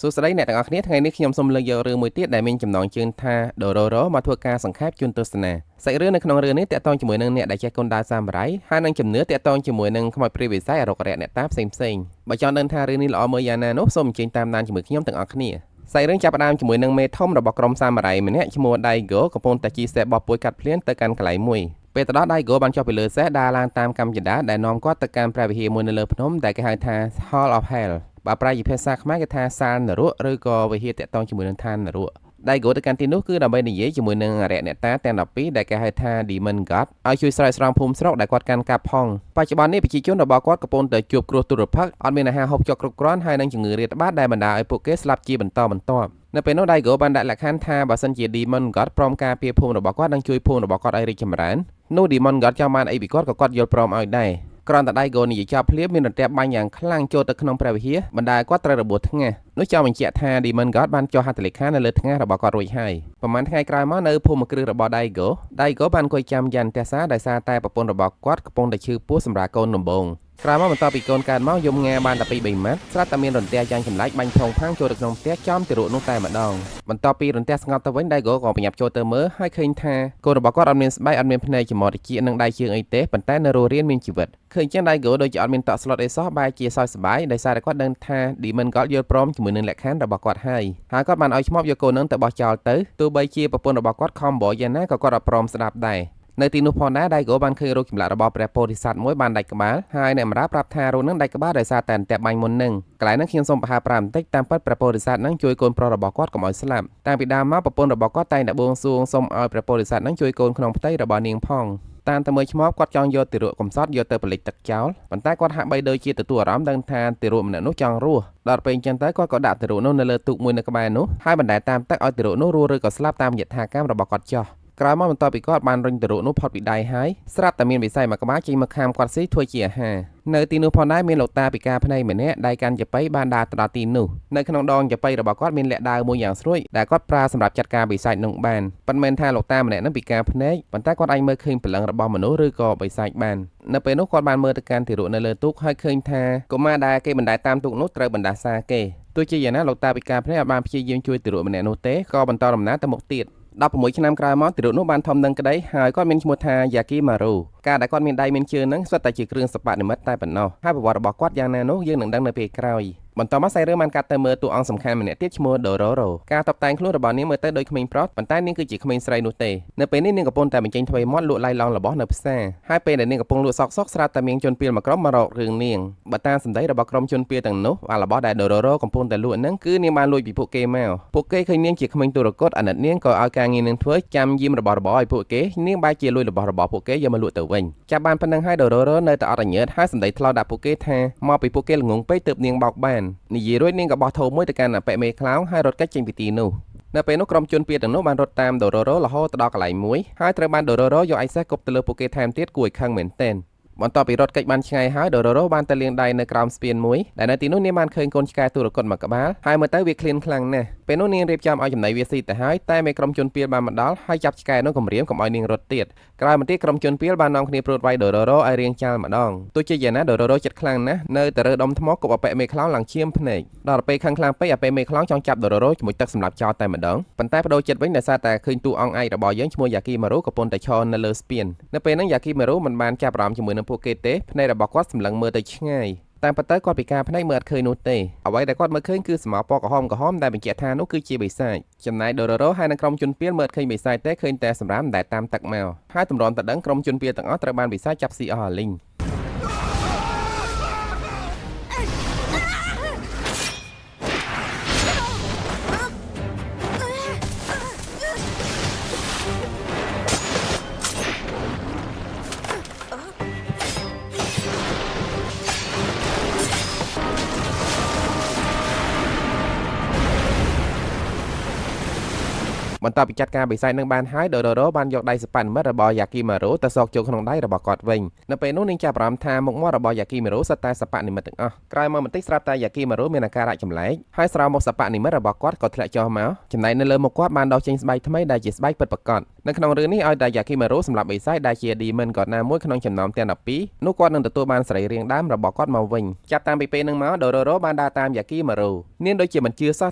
សួស្តីអ្នកទាំងអស់គ្នាថ្ងៃនេះខ្ញុំសូមលើកយករឿងមួយទៀតដែលមានចំណងជើងថា Dororo មកធ្វើការសង្ខេបជូនទស្សនាសាច់រឿងនៅក្នុងរឿងនេះទាក់ទងជាមួយនឹងអ្នកដែលចេះគុនដាវសាមរ៉ៃហើយនឹងជំនឿទាក់ទងជាមួយនឹងខ្មោចព្រាយវិស័យអរុក្ខរៈអ្នកតាផ្សេងផ្សេងបើចង់ដឹងថារឿងនេះល្អមើលយ៉ាងណានោះសូមអញ្ជើញតាមដានជាមួយខ្ញុំទាំងអស់គ្នាសាច់រឿងចាប់ផ្ដើមជាមួយនឹងមេធំរបស់ក្រុមសាមរ៉ៃម្នាក់ឈ្មោះ Daigo កំពុងតែជិះសេះបោះពួយកាត់ភ្លៀងទៅកាន់កន្លែងមួយពេលទៅដល់ Daigo បានចុះពីលើសេះដើរឡើងតាមកម្មចដាដែលនាំគាត់ទៅកាន់ព្រះវិហារមួយនៅលើភ្នំដែលគេហៅថា Hall of Hell បើប្រែជាភាសាខ្មែរគេថាសាលនរកឬក៏វិហារតាក់ទងជាមួយនឹងឋាននរក Daigo ទៅកាន់ទីនោះគឺដើម្បីនិយាយជាមួយនឹងអរិយអ្នកតាទាំង12ដែលគេហៅថា Demon God ឲ្យជួយស្រោចស្រង់ភូមិស្រុកដែលគាត់កាន់កាប់ផងបច្ចុប្បន្ននេះប្រជាជនរបស់គាត់កំពុងតែជួបគ្រោះទុរភិក្សអត់មានអាហារហូបចុកគ្រប់គ្រាន់ហើយនិងជំងឺរាតត្បាតដែលបណ្ដាលឲ្យពួកគេស្លាប់ជាបន្តបន្ទាប់នៅពេលនោះ Daigo បានដាក់លក្ខខណ្ឌថាបើសិនជា Demon God ព្រមការពារភូមិរបស់គាត់និងជួយភូមិរបស់គាត់ឲ្យរីកចម្រើននោះ Demon God ចង់បានអីពីគាត់ក៏គាត់យល់ព្រមឲ្យដែរគ្រាន់តែ Daigo និយាយចប់ភ្លាមមានរន្ទះបាញ់យ៉ាងខ្លាំងចូលទៅក្នុងព្រះវិហារបណ្ដាលគាត់ត្រូវរបួសថ្ងាសនោះចង់បញ្ជាក់ថា Demon God បានចុះហត្ថលេខានៅលើថ្ងាសរបស់គាត់រួចហើយប្រហែលថ្ងៃក្រោយមកនៅភូមិគ្រឹះរបស់ Daigo Daigo បានអង្គុយចាំយ៉ាន់ទះសាដោយសារតែប្រពន្ធរបស់គាត់កំពុងតែឈឺពោះសម្រាប់កូនដំបូងក្រោយមកបន្ទាប់ពីកូនកើតមកយំងាបានតែ2 3ម៉ាត់ស្រាប់តែមានរន្ទះយ៉ាងចម្លែកបាញ់ផុងផាំងចូលទៅក្នុងផ្ទះចំទារកនោះតែម្ដងបន្ទាប់ពីរន្ទះស្ងប់ទៅវិញ Daigo ក៏ប្រញាប់ចូលទៅមើលហើយឃើញថាកូនរបស់គាត់អត់មានស្បែកអត់មានភ្នែកច្រមុះត្រចៀកនិងដៃជើងអីទេប៉ុន្តែនៅរស់រានមានជីវិតឃើញចឹង Daigo ដូចជាអត់មានតក់ស្លុតអីសោះបែរជាសើចសប្បាយដោយសារតែគាត់ដឹងថា Demon God យល់ព្រមជាមួយនឹងលក្ខខណ្ឌរបស់គាត់ហើយហើយគាត់បានឲ្យឈ្មោះយកកូននឹងទៅបោះចោលទៅទោះបីជាប្រពន្ធរបស់គាត់ខំបយ៉ាងណាក៏គាត់អត់ព្រមស្ដាប់ដែរនៅទីនោះផងដែរ Daigo បានឃើញរូបចម្លាក់របស់ព្រះពោធិសត្វមួយបានដាច់ក្បាលហើយអ្នកម្រើប្រាប់ថារូបនឹងដាច់ក្បាលដោយសារតែអន្ទាក់បាញ់មុននឹងកន្លែងហ្នឹងខ្ញុំសូមប្រហែលប្រាប់បន្តិចតាមពិតព្រះពោធិសត្វហ្នឹងជួយកូនប្រុសរបស់គាត់កុំឲ្យស្លាប់តាំងពីដើមមកប្រពន្ធរបស់គាត់តែងតែបួងសួងសូមឲ្យព្រះពោធិសត្វហ្នឹងជួយកូនក្នុងផ្ទៃរបស់នាងផងតាមតែមើលឈ្មោះគាត់ចង់យកទារកកំសត់យកទៅផលិតទឹកចោលប៉ុន្តែគាត់ហាក់បីដូចជាទទួលអារម្មណ៍ដឹងថាទារកម្នាក់នោះចង់រស់ដល់ពេលអញ្ចឹងទៅគាត់ក៏ដាក់ទារកនោះនៅលើទូកមួយនៅក្បែរនោះហើយបណ្ដែតតាមទឹកឲ្យទារកនោះរស់ឬក៏ស្លាប់តាមយថាកម្មរបស់គាត់ចោះក្រោយមកបន្ទាប់ពីគាត់បានរុញទារកនោះផុតពីដៃហើយស្រាប់តែមានវិស័យមួយក្បាលចេញមកខាមគាត់ស៊ីធ្វើជាអាហារនៅទីនោះផងដែរមានលោកតាពិការភ្នែកម្នាក់ដៃកាន់ចាប៉ីបានដើរទៅដល់ទីនោះនៅក្នុងដងចាប៉ីរបស់គាត់មានលាក់ដាវមួយយ៉ាងស្រួយដែលគាត់ប្រើសម្រាប់ចាត់ការបិសាចនោះបានប៉ុន្មានថាលោកតាម្នាក់នឹងពិការភ្នែកប៉ុន្តែគាត់អាចមើលឃើញព្រលឹងរបស់មនុស្សឬក៏បិសាចបាននៅពេលនោះគាត់បានមើលទៅកាន់ទារកនៅលើទូកហើយឃើញថាកុមារដែលគេបណ្ដែតតាមទូកនោះត្រូវបណ្ដាសាគេទោះជាយ៉ាងណាលោកតាពិការភ្នែកអត់បានព្យាយាមជួយទារកម្នាក់នោះទេក៏បន្តដំណើរទៅមុខទៀត16ឆ្នាំក្រោយមកទារកនោះបានធំនឹងក្តីហើយគាត់មានឈ្មោះថាយ៉ាគីម៉ារូការដែលគាត់មានដៃមានជើងនឹងសុទ្ធតែជាគ្រឿងសិប្បនិម្មិតតែប៉ុណ្ណោះហើយប្រវត្តិរបស់គាត់យ៉ាងណានោះយើងនឹងដឹងនៅពេលក្រោយបន្តមកសាច់រឿងបានកាត់ទៅមើលតួអង្គសំខាន់ម្នាក់ទៀតឈ្មោះ Dororo ការតុបតែងខ្លួនរបស់នាងមើលទៅដូចក្មេងប្រុសប៉ុន្តែនាងគឺជាក្មេងស្រីនោះទេនៅពេលនេះនាងកំពុងតែបញ្ចេញថ្វីមាត់លក់ឡៃឡោងរបស់នៅផ្សារហើយពេលដែលនាងកំពុងលក់សក់សក់ស្រាប់តែមានជនពាលមួយក្រុមមករករឿងនាងបើតាមសម្ដីរបស់ក្រុមជនពាលទាំងនោះអារបស់ដែល Dororo កំពុងតែលក់ហ្នឹងគឺនាងបានលួចពីពួកគេមកពួកគេឃើញនាងជាក្មេងទុរគតអាណិតនាងក៏ឲ្យការងារនាងធ្វើចាំយាមរបស់របរឲ្យពួកគេនាងបែរជាលួចរបស់របរពួកគេយកមកលក់ទៅវិញចាប់បានប៉ុណ្ណឹងហើយ Dororo នៅតែអត់អញើតហើយសម្ដីថ្លោដាក់ពួកគេថាមកពីពួកគេល្ងងពេកទើបនាងបោកបាននិយាយរួចនាងក៏បោះថោមួយទៅកាន់អបិមេខ្លោងហើយរត់គេចចេញពីទីនោះនៅពេលនោះក្រុមជនពាលទាំងនោះបានរត់តាម Dororo រហូតទៅដល់កន្លែងមួយហើយត្រូវបាន Dororo យកឯសេះគប់ទៅលើពួកគេថែមទៀតគួរឲ្យខឹងមែនទែនបន្ទាប់ពីរត់គេចបានឆ្ងាយហើយ Dororo បានទៅលាងដៃនៅក្រោមស្ពានមួយដែលនៅទីនោះនាងបានឃើញកូនឆ្កែទុរគតមួយក្បាលហើយមើលទៅវាឃ្លានខ្លាំងណាស់ពេលនោះនាងរៀបចំឲ្យចំណីវាស៊ីទៅហើយតែមេក្រុមជនពាលបានមកដល់ហើយចាប់ឆ្កែនោះគំរាមកុំឲ្យនាងរត់ទៀតក្រោយមកទៀតក្រុមជនពាលបាននាំគ្នាព្រួតវាយ Dororo ឲ្យរៀងចាលម្ដងទោះជាយ៉ាងណា Dororo ចិត្តខ្លាំងណាស់នៅតែរើដុំថ្មគប់អបិមេខ្លោងឡើងឈាមភ្នែកដល់ពេលខឹងខ្លាំងពេកអបិមេខ្លោងចង់ចាប់ Dororo ជាមួយទឹកសម្លាប់ចោលតែម្ដងប៉ុន្តែបដូរចិត្តវិញដោយសារតែឃើញតួអង្គឯករបស់យើងឈ្មោះ Yakimaru កំពុងតែឈរនៅលើស្ពាននៅពេលហ្នឹង Yakimaru មិនបានចាប់អារម្មណ៍ជាមួយនឹងពួកគេទេភ្នែករបស់គាត់សម្លឹងមើលទៅឆ្ងាយតាមពិតទៅគាត់ពិការភ្នែកមើលអត់ឃើញនោះទេអ្វីដែលគាត់មើលឃើញគឺស្មៅពណ៌ក្រហមក្រហមដែលបញ្ជាក់ថានោះគឺជាបិសាចចំណែក Dororo ហើយនិងក្រុមជនពាលមើលអត់ឃើញបិសាចទេឃើញតែសម្រាមដែលតាមទឹកមកហើយតម្រាំទៅដឹងក្រុមជនពាលទាំងអស់ត្រូវបានបិសាចចាប់ស៊ីអស់អាលីងបន្ទាប់ពីចាត់ការបិសាចនឹងបានហើយ Dororo បានយកដៃសិប្បនិម្មិតរបស់ Yakimaru ទៅសោកចូលក្នុងដៃរបស់គាត់វិញនៅពេលនោះនាងចាប់អារម្មណ៍ថាមុខមាត់របស់ Yakimaru សុទ្ធតែសិប្បនិម្មិតទាំងអស់ក្រោយមកបន្តិចស្រាប់តែ Yakimaru មានអាការៈចម្លែកហើយស្រោមមុខសិប្បនិម្មិតរបស់គាត់ក៏ធ្លាក់ចុះមកចំណែកនៅលើមុខគាត់បានដុះចេញស្បែកថ្មីដែលជាស្បែកពិតប្រាកដ នៅក្នុងរឿងនេះឲ្យតែយ៉ាគីម៉ារូសម្លាប់បិសាចដែលជា Demon គាត់ណាមួយក្នុងចំណោមទាំង12នោះគាត់នឹងទទួលបានសរីរាង្គដើមរបស់គាត់មកវិញចាប់តាំងពីពេលហ្នឹងមកដូរ៉ូរ៉ូបានដើរតាមយ៉ាគីម៉ារូនាងដូចជាមិនជឿសោះ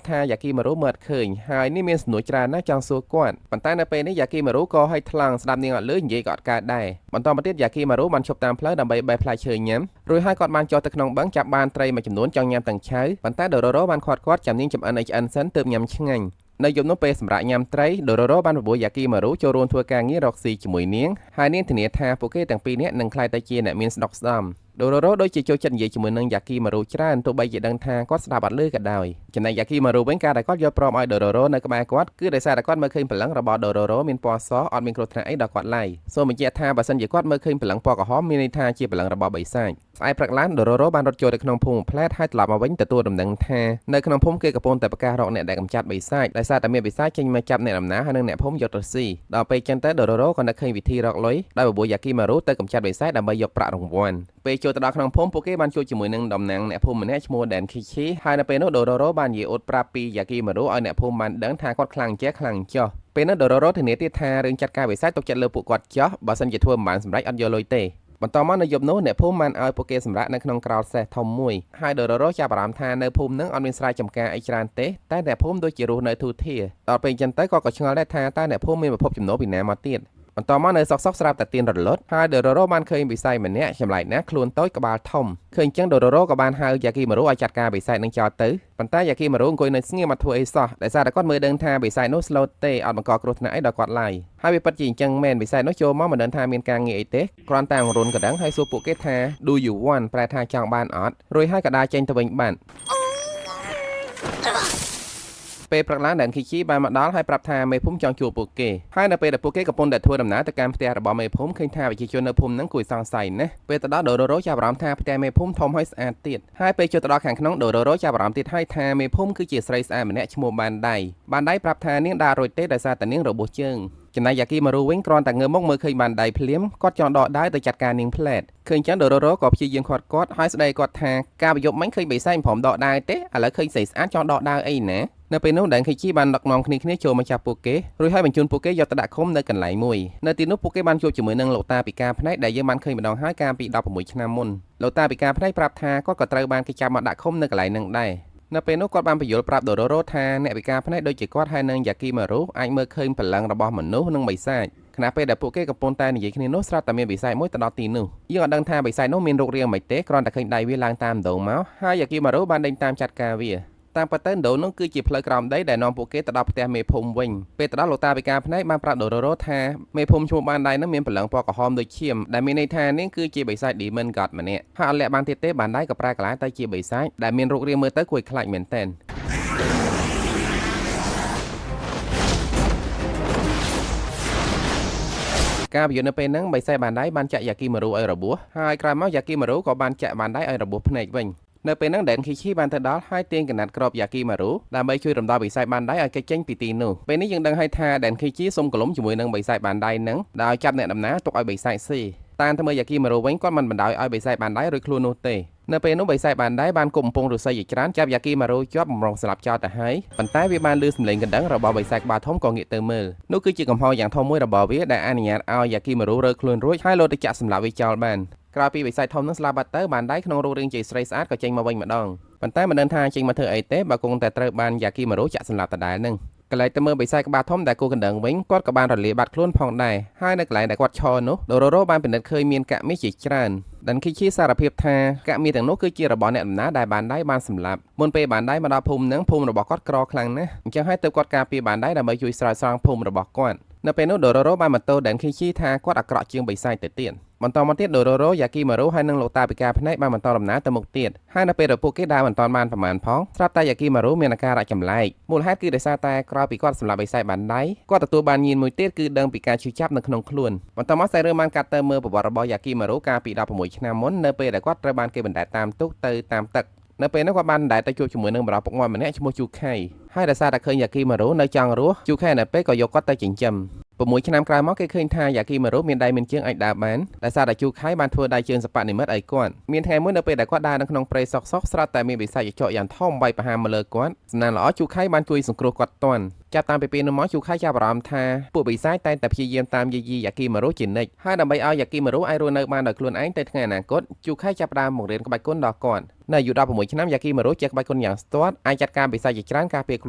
ថាយ៉ាគីម៉ារូមើលអត់ឃើញហើយនេះមានសំណួរច្រើនណាស់ចង់សួរគាត់ប៉ុន្តែនៅពេលនេះយ៉ាគីម៉ារូក៏ឲ្យថ្លង់ស្ដាប់នាងអត់លឺនិយាយក៏អត់កើតដែរបន្តមកទៀតយ៉ាគីម៉ារូបានឈប់តាមផ្លូវដើម្បីបេះផ្លែឈើញ៉ាំរួចហើយគាត់បានចុះទៅក្នុងបឹងចាប់បានត្រីមួយចំនួនចង់ញ៉ាំទាំងឆៅប៉ុន្តែដូរ៉ូរ៉ូបានខាត់គាត់ចាំនាងចំអិនឲ្យឆ្អិនសិនទើបញ៉ាំឆ្ងាញ់នៅយប់នោះពេលសម្រាប់ញ៉ាំត្រីដូរ៉ូរ៉ូបានបបួលយ៉ាគីម៉ារូចូលរួមធ្វើការងាររកស៊ីជាមួយនាងហើយនាងធានាថាពួកគេទាំងពីរនាក់នឹងក្លាយទៅជាអ្នកមានស្ដុកស្ដំដូរ៉ូរ៉ូដូចជាចូលចិត្តនិយាយជាមួយនឹងយ៉ាគីម៉ារូច្រើនទោះបីជាដឹងថាគាត់ស្ដាប់អត់ឮក៏ដោយចំណែកយ៉ាគីម៉ារូវិញការដែលគាត់យល់ព្រមឲ្យដូរ៉ូរ៉ូនៅក្បែរគាត់គឺដោយសារតែគាត់មើលឃើញព្រលឹងរបស់ដូរ៉ូរ៉ូមានពណ៌សអត់មានគ្រោះថ្នាក់អីដល់គាត់ឡើយសូមបញ្ជាក់ថាបើសិនជាគាត់មើលឃើញព្រលឹងពណ៌ក្រហមមានន័យថាជាព្រលឹងរបស់បិសាចស្អែកព្រឹកឡើងដូរ៉ូរ៉ូបានរត់ចូលទៅក្នុងភូមិផ្លែតហើយត្រឡប់មកវិញទទួលដំណឹងថានៅក្នុងភូមិគេកំពុងតែប្រកាសរកអ្នកដែលកម្ចាត់បិសាចដោយសារតែមានបិសាចចេញមកចាប់អ្នកដំណើរហើយនិងអ្នកភូមិយកទៅស៊ីដល់ពេលចឹងទៅដូរ៉ូរ៉ូក៏នឹកឃើញវិធីរកលុយដោយបបួលយ៉ាគីម៉ារូទៅកម្ចាត់បិសាចដើម្បីយកប្រាក់រង្វាន់ពេលចូលទៅដល់ក្នុងភូមិពួកគេបានជួបជាមួយនឹងតំណាងអ្នកភូមិម្នាក់ឈ្មោះដែនឃីឈីហើយនៅពេលនោះដូរ៉ូរ៉ូបាននិយាយអួតប្រាប់ពីយ៉ាគីម៉ារូឲ្យអ្នកភូមិបានដឹងថាគាត់ខ្លាំងចេះខ្លាំងចោះពេលនោះដូរ៉ូរ៉ូធានាទៀតថារឿងចាត់ការបិសាចទុកចិត្តលើពួកគាត់ចោះបើសិនជាធ្វើមិនបានសម្រេចអត់យកលុយទេបន្តមកនៅយប់នោះអ្នកភូមិបានឲ្យពួកគេសម្រាកនៅក្នុងក្រោលសេះធំមួយហើយដូរ៉ូរ៉ូចាប់អារម្មណ៍ថានៅភូមិនឹងអត់មានស្រែចម្ការអីច្រើនទេតែអ្នកភូមិដូចជារស់នៅធូរធារដល់ពេលអញ្ចឹងទៅគាត់ក៏ឆ្ងល់ដែរថាតើអ្នកភូមិមានប្រភពចំណូលពីណាមកទៀតបន្តមកនៅសុកសុកស្រាប់តែទៀនរលត់ហើយដូរ៉ូរ៉ូបានឃើញបិសាចម្នាក់ចម្លែកណាស់ខ្លួនតូចក្បាលធំឃើញអញ្ចឹងដូរ៉ូរ៉ូក៏បានហៅយ៉ាគីម៉ារូឲ្យចាត់ការបិសាចនឹងចោលទៅប៉ុន្តែយ៉ាគីម៉ារូអង្គុយនៅស្ងៀមអត់ធ្វើអីសោះដោយសារតែគាត់មើលដឹងថាបិសាចនោះស្លូតទេអត់បង្កគ្រោះថ្នាក់អីដល់គាត់ឡើយហើយវាពិតជាអញ្ចឹងមែនបិសាចនោះចូលមកមិនដឹងថាមានការងារអីទេគ្រាន់តែអង្រុនកណ្ដឹងហើយសួរពួកគេថា Do you want ប្រែថាចង់បានអត់រួចហើយក៏ដើរចេញទៅវិញបានពេលព្រឹកឡើងដែនឃីជីបានមកដល់ហើយប្រាប់ថាមេភូមិចង់ជួបពួកគេហើយនៅពេលដែលពួកគេកំពុងតែធ្វើដំណើរទៅកាន់ផ្ទះរបស់មេភូមិឃើញថាប្រជាជននៅភូមិហ្នឹងគួរឲ្យសង្ស័យណាស់ពេលទៅដល់ដូរ៉ូរ៉ូចាប់អារម្មណ៍ថាផ្ទះមេភូមិធំហើយស្អាតទៀតហើយពេលចូលទៅដល់ខាងក្នុងដូរ៉ូរ៉ូចាប់អារម្មណ៍ទៀតហើយថាមេភូមិគឺជាស្រីស្អាតម្នាក់ឈ្មោះបានដៃបានដៃប្រាប់ថានាងដើររួចទេដោយសារតែនាងរបួសជើងចំណែកយ៉ាគីម៉ារូវិញគ្រាន់តែងើបមកមើលឃើញបានដៃភ្លាមគាត់ចង់ដកដាវទៅចាត់ការនាងផ្លែតឃើញចឹងដូរ៉ូរ៉ូក៏ព្យាយាមខាត់គាត់ហើយស្ដីគាត់ថាការប្រយប់មិញឃើញបិសាចមិនព្រមដកដាវទេឥឡូវឃើញស្រីស្អាតចង់ដកដាវអីណានៅពេលនោះដែនខេជីបានដឹកនាំគ្នាគ្នាចូលមកចាប់ពួកគេរួចហើយបញ្ជូនពួកគេយកទៅដាក់ឃុំនៅកន្លែងមួយនៅទីនោះពួកគេបានជួបជាមួយនឹងលោកតាពិការភ្នែកដែលយើងបានឃើញម្ដងហើយកាលពី16ឆ្នាំមុនលោកតាពិការភ្នែកប្រាប់ថាគាត់ក៏ត្រូវបានគេចាប់មកដាក់ឃុំនៅកន្លែងនឹងដែរនៅពេលនោះគាត់បានបញ្យល់ប្រាប់ដូរ៉ូរ៉ូថាអ្នកពិការភ្នែកដូចជាគាត់ហើយនិងយ៉ាគីម៉ារូអាចមើលឃើញព្រលឹងរបស់មនុស្សនិងបិសាចខណៈពេលដែលពួកគេកំពុងតែនិយាយគ្នានោះស្រាប់តែមានបិសាចមួយទៅដល់ទីនោះយើងអត់ដឹងថាបិសាចនោះមានរូបរាងមិនទេគ្រាន់តែឃើញដៃវាឡើងតាមដងមកហើយយ៉ាគីម៉ារូបានដេញតាមចាត់ការវាតាមពិតទៅដូននោះគឺជាផ្លូវក្រោមដីដែលនាំពួកគេទៅដល់ផ្ទះមេភូមិវិញពេលទៅដល់លោកតាពិការភ្នែកបានប្រាប់ដូរ៉ូរ៉ូថាមេភូមិឈ្មោះបានដៃនោះមានព្រលឹងពណ៌ក្រហមដូចឈាមដែលមានន័យថានាងគឺជាបិសាច Demon God ម្នាក់ហើយអត់លាក់បានទៀតទេបានដៃក៏ប្រែក្លាយទៅជាបិសាចដែលមានរូបរាងមើលទៅគួរឲ្យខ្លាចមែនទែនការប្រយុទ្ធនៅពេលហ្នឹងបិសាចបានដៃបានចាក់យ៉ាគីម៉ារូឲ្យរបួសហើយក្រោយមកយ៉ាគីម៉ារូក៏បានចាក់បានដៃឲ្យរបួសភ្នែកវិញនៅពេលហ្នឹងដែនឃីឈីបានទៅដល់ហើយទាញកណាត់ក្របយ៉ាគីម៉ារូដើម្បីជួយរំដោះបិសាចបានដៃឲ្យគេចចេញពីទីនោះពេលនេះយើងដឹងហើយថាដែនឃីឈីសុំកលុំជាមួយនឹងបិសាចបានដៃហ្នឹងដោយចាប់អ្នកដំណើរទុកឲ្យបិសាចស៊ីតាមទៅមើលយ៉ាគីម៉ារូវិញគាត់មិនបណ្ដោយឲ្យបិសាចបានដៃរួចខ្លួននោះទេនៅពេលនោះបិសាចបានដៃបានគប់កំពង់ឫស្សីជាច្រើនចាប់យ៉ាគីម៉ារូជាប់បំរុងស្លាប់ចោលទៅហើយប៉ុន្តែវាបានលឺសំឡេងកណ្ដឹងរបស់បិសាចក្បាលធំក៏ងាកទៅមើលនោះគឺជាកំហុសយ៉ាងធំមួយរបស់វាដែលអនុញ្ញាតឲ្យយ៉ាគីម៉ារូរើខ្លួនរួចហើយលោតទៅចាក់សម្លាប់វាចោលបានក្រោយពីបិសាចធំនឹងស្លាប់បាត់ទៅបានដៃក្នុងរូបរាងជាស្រីស្អាតក៏ចេញមកវិញម្ដងប៉ុន្តែមិនដឹងថាចេញមកធ្វើអីទេបើគង់តែត្រូវបានយ៉ាគីម៉ារូចាក់សម្លាប់ដដែលនឹងកន្លែងទៅមើលបិសាចក្បាលធំដែលគូកណ្ដឹងវិញគាត់ក៏បានរលាយបាត់ខ្លួនផងដែរហើយនៅកន្លែងដែលគាត់ឈរនោះដូរ៉ូរ៉ូបានពិនិត្យឃើញមានកាក់មាសជាច្រើនដានឃីឈីសារភាពថាកាក់មាសទាំងនោះគឺជារបស់អ្នកដំណើរដែលបានដៃបានសម្លាប់មុនពេលបានដៃមកដល់ភូមិនឹងភូមិរបស់គាត់ក្រខ្លាំងណាស់អញ្ចឹងហើយទើបគាត់ការពារបានដៃដើម្បីជួយស្រោចស្រង់ភូមិរបស់គាត់នៅពេលនោះដូរ៉ូរ៉ូបានបន្ទោសដានឃីឈីថាគាត់អាក្រក់ជាងបិសាចទៅទៀតបន្តមកទៀតដូរ៉ូរ៉ូយ៉ាគីម៉ារូហើយនិងលោកតាពិការភ្នែកបានបន្តដំណើរទៅមុខទៀតហើយនៅពេលដែលពួកគេដើរមិនទាន់បានប្រមាណផងស្រាប់តែយ៉ាគីម៉ារូមានអាការៈចម្លែកមូលហេតុគឺដោយសារតែក្រោយពីគាត់សម្លាប់បិសាចបានដៃគាត់ទទួលបានញៀនមួយទៀតគឺដឹងពីការឈឺចាប់នៅក្នុងខ្លួនបន្តមកសាច់រឿងបានកាត់ទៅមើលប្រវត្តិរបស់យ៉ាគីម៉ារូកាលពី16ឆ្នាំមុននៅពេលដែលគាត់ត្រូវបានគេបណ្ដែតតាមទូកទៅតាមទឹកនៅពេលនោះគាត់បានដែលទៅជួបជាមួយនឹងបរិបពុកមាត់ម្នាក់ឈ្មោះជូខៃហើយដោយសារតែឃើញយ៉ាគីម៉ារូនៅចង់រស់ជូខៃនៅពេលក៏យកគាត់ទៅចិញ្ចឹម 6ឆ្នាំក្រោយមកគេឃើញថាយ៉ាគីម៉ារុមានដៃមានជើងអាចដើរបានដោយសារតែជូខៃបានធ្វើដៃជើងសបនិមិត្តឲ្យគាត់មានថ្ងៃមួយនៅពេលដែលគាត់ដើរនៅក្នុងព្រៃសុកសុកស្រាប់តែមានបិសាចចកយ៉ាងធំវាយប្រហារមកលើគាត់សំណាងល្អជូខៃបានជួយសង្គ្រោះគាត់ទាន់ចាប់តាំងពីពេលនោះមកជូខៃចាប់អារម្មណ៍ថាពួកបិសាចតែងតែព្យាយាមតាមយាយីយ៉ាគីម៉ារុជានិច្ចហើយដើម្បីឲ្យយ៉ាគីម៉ារុអាចរស់នៅបានដោយខ្លួនឯងទៅថ្ងៃអនាគតជូខៃចាប់ផ្ដើមបង្រៀនក្បាច់គុណដល់គាត់នៅអាយុ16ឆ្នាំយ៉ាគីម៉ារុជាក្បាច់គុណយ៉ាងស្ទាត់អាចចាត់ការបិសាចជាច្រើនការពារខ្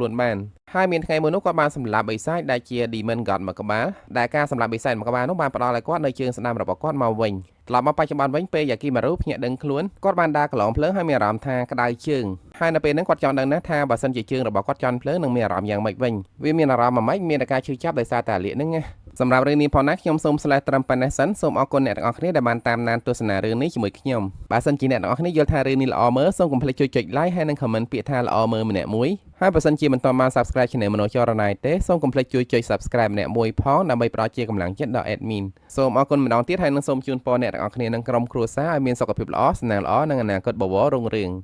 លួនបានហើយមានថ្ងៃមួយនោះគាត់បានសម្លាប់បិសាចដែលជា Demon God មួយក្បាលដែលការសម្លាប់បិសាចមួយក្បាលនោះបានផ្ដល់ឲ្យគាត់នៅជើងស្ដាំរបស់គាត់មកវិញត្រឡប់មកបច្ចុប្បន្នវិញពេលយ៉ាគីម៉ារុភ្ញាក់ដឹងខ្លួនគាត់បានដើរកន្លងភ្លើងហើយមានអារម្មណ៍ថាក្តៅជើងហើយនៅពេលហ្នឹងគាត់ចង់ដឹងណាស់ថាបើសិនជាជើងរបស់គាត់ជាន់ភ្លើងនឹងមានអារម្មណ៍យ៉ាងម៉េចវិញវាមានអារម្មណ៍ម៉េចមានតែការឈឺចាប់ដោយសារតែអាលៀកហ្នឹងណាសម្រាប់រឿងនេះផងណាខ្ញុំសូម slash ត្រឹមប៉ុណ្ណេះសិនសូមអរគុណអ្នកទាំងអស់គ្នាដែលបានតាមដានទស្សនារឿងនេះជាមួយខ្ញុំបើសិនជាអ្នកទាំងអស់គ្នាយល់ថារឿងនេះល្អមើលសូមកុំភ្លេចជួយចុច like ហើយនិង comment ពាក្យថាល្អមើលម្នាក់មួយហើយបើសិនជាមិនទាន់បាន subscribe Channel មនោចរណៃទេសូមកុំភ្លេចជួយចុច subscribe ម្នាក់មួយផងដើម្បីផ្ដល់ជាកម្លាំងចិត្តដល់ admin សូមអរគុណម្ដងទៀតហើយនិងសូមជូនពរអ្នកទាំងអស់គ្នានិងក្រុមគ្រួសារឲ្យមានសុខភាពល្អសំណាងល្អនិងអនាគតបវររុងរឿង។